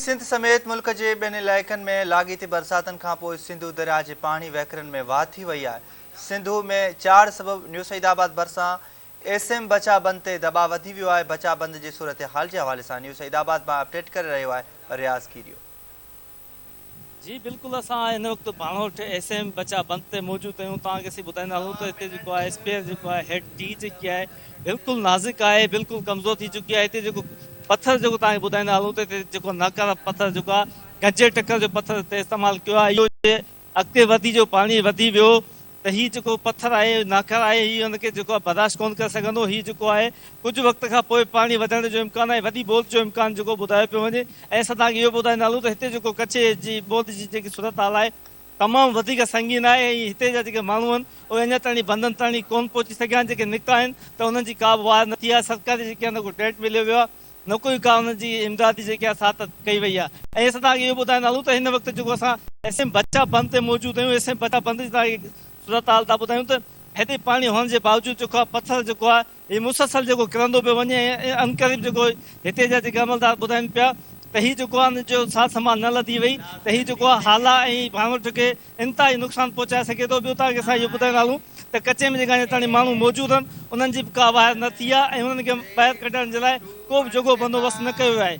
سنڌ سميت ملڪ جي ٻين علائقن ۾ لاڳيتي برساتن کانپوء سنڌو درياء جي پاڻي وهڪرن ۾ واڌ ٿي وئي آهي. سنڌو ۾ چاڙهه سبب نيوسعيدآباد ڀرسان ايس ايم بچا بند تي دٻاء وڌي ويو آهي. بچا بند جي صورتحال جي حوالي سان نيوسعيدآباد مان اپڊيٽ ڪري رهيو آهي رياض کيريو. جي بلڪل اسان هن وقت ڀاڻوٺ ايس ايم بچا بند تي موجود آهيون توهان کي اسين ٻڌائيندا هلون ته هتي جيڪو آهي اسپيئر جيڪو آهي هيڊ ٽي جيڪي آهي بلڪل نازڪ آهي بلڪل ڪمزور ٿي چڪي آهي هتي جيڪو پٿر جيڪو توهان کي ٻڌائيندا هلون ته هتي جيڪو ناڪاره پٿر جيڪو آهي گنجي ٽڪر جو پٿر هتي استعمال ڪيو آهي اهو اڳتي وڌي جو پاڻي وڌي ويو ته هي جيڪو پٿر آهي ناڪاره آهي هي ان کي جيڪو آهي برداشت ڪونه ڪري سگهندو هي جيڪو آهي ڪجهه وقت کان پوء پاڻي وڌڻ جو امڪان آهي وڏي ٻوڏ جو امڪان جيڪو ٻڌايو پيو وڃي ۽ اسان توهان کي اهو ٻڌائيندا هلون ته هتي جيڪو ڪڇي جي ٻوڏ جي جيڪي صورتحال آهي تمام وڌيڪ سنگين آهي ۽ هتي جا جيڪي ماڻهو آهن اهي اڃا تائين بندن تائين ڪونه پهچي سگهيا آهن جيڪي نڪتا آهن ته انهن جي ڪا به واهر نه ٿي آهي سرڪاري جيڪي آهن نه ڪو ٽينٽ مليو ويو آهي نه ڪوئي ڪا انهن جي امدادي جيڪي آهي ساعت ڪئي وئي آهي ۽ اسان توهان کي اهو ٻڌائيندا هلون ته هن وقت جيڪو اسان ايس ايم بچا بند تي موجود آهيون ايس ايم بچا بند جي توهان کي صورتحال ٿا ٻڌايون ته هتي پاڻي هئڻ جي باوجود جيڪو آهي پٿر جيڪو آهي هي مسلسل جيڪو ڪرندو پيو وڃي ۽ عنقريب جيڪو هتي جا جيڪي عملدار ٻڌائين پيا ته هي جيڪو آهي ان جو سار سنڀال نه لڌي وئي ته هي جيڪو آهي هالا ۽ ڀاڻوٺ کي انتهائي نقصان پهچائي سگهي ٿو ٻيو توهان کي اسان اهو ٻڌائيندا هلون ته ڪچي ۾ جيڪا اڃا تائين ماڻهو موجود آهن انهن جي به ڪا واهر نه ٿي آهي ۽ انهن کي ٻاهر ڪڍڻ جي لاء ڪو به جوڳو بندوبست نه ڪيو ويو آهي.